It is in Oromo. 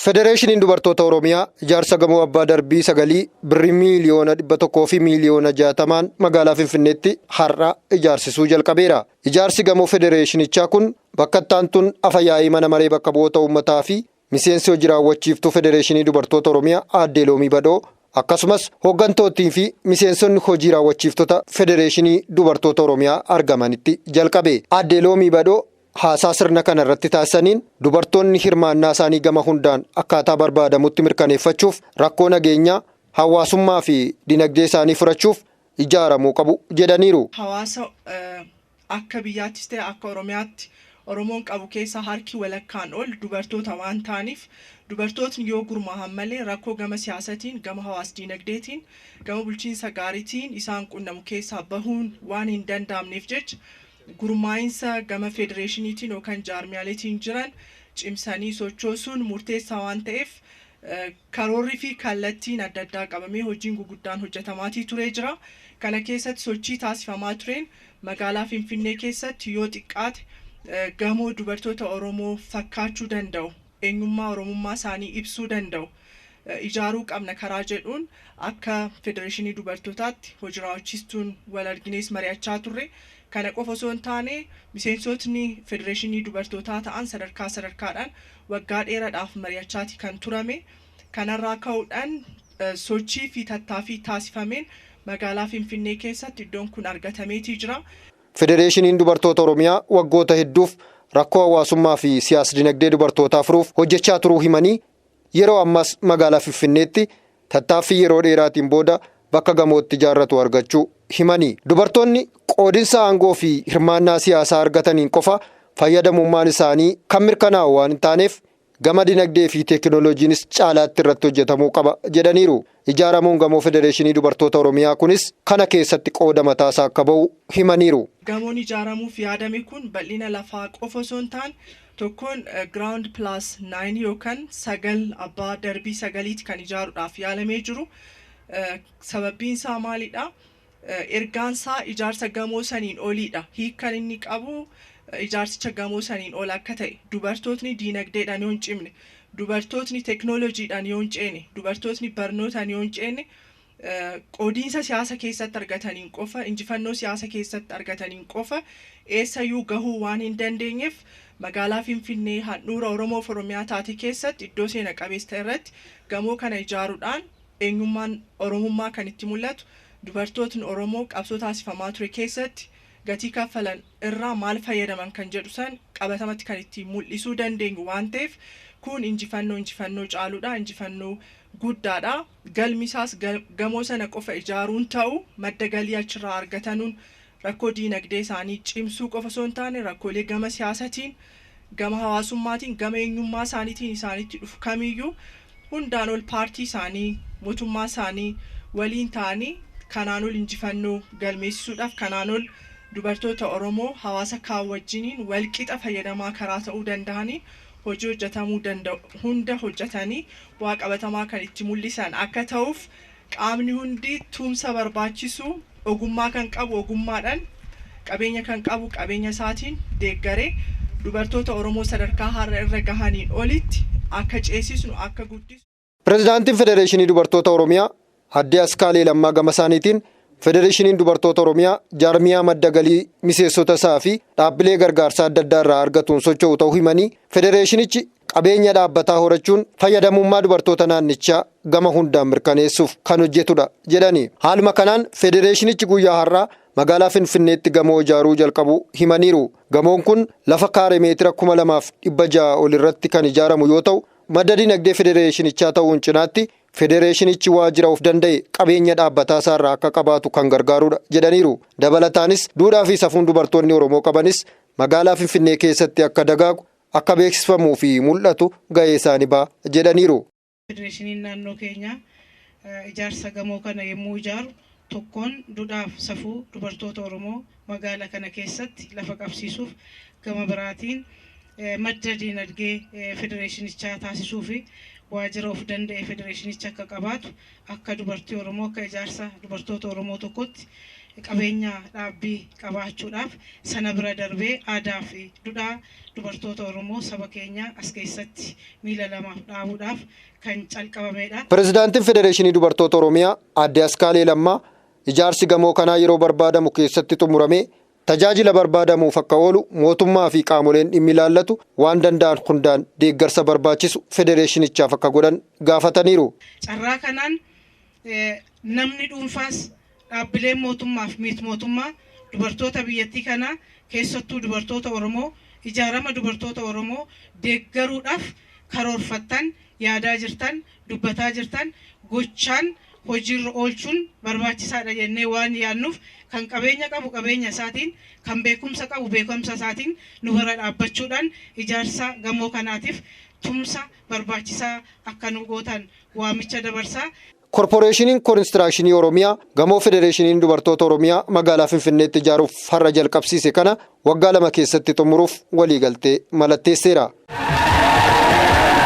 Federeeshiniin Dubartoota Oromiyaa ijaarsa gamoo abbaa darbii 9 birrii miiliyoona 100 fi miiliyoona 60n magaalaa Finfinneetti har'a ijaarsisuu jalqabeera. Ijaarsi gamoo federeeshinichaa kun bakka itti afa yaa'ii mana maree bakka bu'oota uummataa fi miseensi hojii raawwachiiftuu Federeeshinii Dubartoota Oromiyaa Aadde Loomii Badhoo, akkasumas hooggantootii fi miseensonni hojii raawwachiiftota Federeeshinii Dubartoota Oromiyaa argamanitti jalqabe. Aadde Loomii Badhoo haasaa sirna kana irratti taasisaniin, dubartoonni hirmaannaa isaanii gama hundaan akkaataa barbaadamutti mirkaneeffachuuf rakkoo nageenyaa, hawaasummaa fi dinagdee isaanii furachuuf ijaaramuu qabu jedhaniiru. Hawaasa akka biyyaattis ta'e akka Oromiyaatti Oromoon qabu keessaa harki walakkaan ol dubartoota waan ta'aniif, dubartootni yoo gurmaa'an malee rakkoo gama siyaasatiin, gama hawaas dinagdeetiin, gama bulchiinsa gaariitiin isaan qunnamu keessaa bahuun waan hin danda'amneef jecha, gurmaa'insa gama federeeshiniitiin yookaan jaarmiyaaleetiin jiran cimsanii sochoosuun murteessaa waan ta'eef, karoorri fi kallattiin adda addaa qabamee hojiin guguddaan hojjetamaatii turee jira. Kana keessatti sochii taasifamaa tureen magaalaa Finfinnee keessatti yoo xiqqaate gamoo dubartoota Oromoo fakkaachuu danda'u, eenyummaa Oromummaa isaanii ibsuu danda'u ijaaruu qabna karaa jedhuun akka federeeshinii dubartootaatti hojii raawwachiistuun wal arginees mari'achaa turre. Kana qofa osoo hin taane, miseensotni federeeshinii dubartootaa ta'an sadarkaa sadarkaadhaan waggaa dheeraadhaaf mari'achaati kan turame. Kanarraa ka'uudhaan sochii fi tattaaffii taasifameen magaalaa Finfinnee keessatti iddoon kun argatameetii jira. Federeeshiniin Dubartoota Oromiyaa waggoota hedduuf rakkoo hawaasummaa fi siyaas-dinagdee dubartootaa furuuf hojjechaa turuu himanii, yeroo ammas magaalaa Finfinneetti tattaaffii yeroo dheeraatiin booda bakka gamootti ijaarratu argachuu himanii. Dubartoonni qoodinsa aangoo fi hirmaannaa siyaasaa argataniin qofa fayyadamummaan isaanii kan mirkanaa'u waan hin taaneef, gama dinagdee fi teekinooloojiinis caalaatti irratti hojjetamuu qaba jedhaniiru. Ijaaramuun gamoo Federeeshinii Dubartoota Oromiyaa kunis kana keessatti qooda mataasaa akka ba'u himaniiru. Gamoon ijaaramuuf yaadame kun bal'ina lafaa qofa osoo hin taane, tokkoon ground plus 9 yookaan 9, abbaa darbii 9ti kan ijaaruudhaaf yaalamee jiru. Sababbiin isaa maalidha? Ergaan isaa ijaarsa gamoo saniin oliidha. Hiikkan inni qabu ijaarsicha gamoo saniin ol akka ta'e, dubartootni diinagdeedhaan yoo hin cimne, dubartootni teeknooloojiidhaan yoo hin ceene, dubartootni barnootaan yoo hin ceene, qoodiinsa siyaasa keessatti argataniin qofa, injifannoo siyaasa keessatti argataniin qofa eessayyuu gahuu waan hin dandeenyeef, magaalaa Finfinnee handhuura Oromoof Oromiyaa taate keessatti iddoo seena qabeessa irratti gamoo kana ijaaruudhaan eenyummaan Oromummaa kan itti mul'atu, dubartootni Oromoo qabsoo taasifamaa ture keessatti gatii kaffalan irraa maal fayyadaman kan jedhu san qabatamatti kan itti mul'isuu dandeenyu waan ta'eef, kun injifannoo injifannoo caaluudha, injifannoo guddaadha. Galmi isaas gamoo sana qofa ijaaruun ta'u, madda galii achirraa argatanuun rakkoo diinagdee isaanii cimsuu qofa osoo hin taane, rakkoolee gama siyaasatiin, gama hawaasummaatiin, gama eenyummaa isaaniitiin isaanitti dhufu kamiyyuu hundaan ol paartii isaanii, mootummaa isaanii waliin ta'anii kanaan ol injifannoo galmeessisuudhaaf, kanaan ol dubartoota Oromoo hawaasa kaan wajjiniin walqixa fayyadamaa karaa ta'uu danda'anii hojii hojjetamuu danda'u hunda hojjetanii bu'aa qabatamaa kan itti mul'isan akka ta'uuf, qaamni hundi tumsa barbaachisu, ogummaa kan qabu ogummaadhaan, qabeenya kan qabu qabeenya isaatiin deeggaree dubartoota Oromoo sadarkaa har'a irra gahaniin olitti akka ceesisnu, akka guddisu. Pireezidaantiin Federeeshinii Dubartoota Oromiyaa Aadde Askaalee Lammaa gama isaaniitiin, Federeeshiniin Dubartoota Oromiyaa jaarmiyaa madda galii miseensota isaa fi dhaabbilee gargaarsaa adda addaa irraa argatuun socho'u ta'uu himanii, federeeshinichi qabeenya dhaabbataa horachuun fayyadamummaa dubartoota naannichaa gama hundaan mirkaneessuuf kan hojjetudha jedhani. Haaluma kanaan federeeshinichi guyyaa har'aa magaalaa Finfinneetti gamoo ijaaruu jalqabu himaniiru. Gamoon kun lafa kaaree meetira 2600 ol irratti kan ijaaramu yoo ta'u, madda dinagdee federeeshinichaa ta'uun cinaatti federeeshinichi waajjira of danda'e qabeenya dhaabbataa isaarraa akka qabaatu kan gargaarudha jedhaniiru. Dabalataanis duudhaa fi safuun dubartoonni Oromoo qabanis magaalaa Finfinnee keessatti akka dagaagu, akka beeksifamuu fi mul'atu gahee isaanii ba'a jedhaniiru. Federeeshiniin naannoo keenyaa ijaarsa gamoo kana yommuu ijaaru, tokkoon duudhaaf safuu dubartoota Oromoo magaala kana keessatti lafa qabsiisuuf, gama biraatiin madda diinagdee federeeshinichaa taasisuu fi waajjira of danda'e federeeshinicha akka qabaatu, akka dubartii Oromoo, akka ijaarsa dubartoota Oromoo tokkotti Qabeenya dhaabbii qabaachuudhaaf, sana bira darbee aadaa fi duudhaa dubartoota Oromoo saba keenyaa as keessatti miila lamaaf dhaabuudhaaf kan calqabamedha. Pireezidaantiin Federeeshinii Dubartoota Oromiyaa Aadde Askaalee Lammaa ijaarsi gamoo kanaa yeroo barbaadamu keessatti xumuramee tajaajila barbaadamuuf akka oolu mootummaa fi qaamoleen dhimmi ilaallatu waan danda'an hundaan deeggarsa barbaachisu federeeshinichaaf akka godhan gaafataniiru. Carraa kanaan namni dhuunfaas, dhaabbileen mootummaa fi miti mootummaa dubartoota biyyattii kanaa, keessattuu dubartoota Oromoo, ijaarama dubartoota Oromoo deeggaruudhaaf karoorfattan, yaadaa jirtan, dubbataa jirtan, gochaan hojiirra oolchuun barbaachisaadha jennee waan yaadnuuf, kan qabeenya qabu qabeenya isaatiin, kan beekumsa qabu beekumsa isaatiin nu bira dhaabbachuudhaan ijaarsa gamoo kanaatiif tumsa barbaachisaa akka nu gootan waamicha dabarsaa. Korporeeshiniin Koonistiraashinii Oromiyaa gamoo Federeeshiniin Dubartoota Oromiyaa magaalaa Finfinneetti ijaaruuf har'a jalqabsiise kana waggaa 2 keessatti xumuruuf waliigaltee mallatteesseera.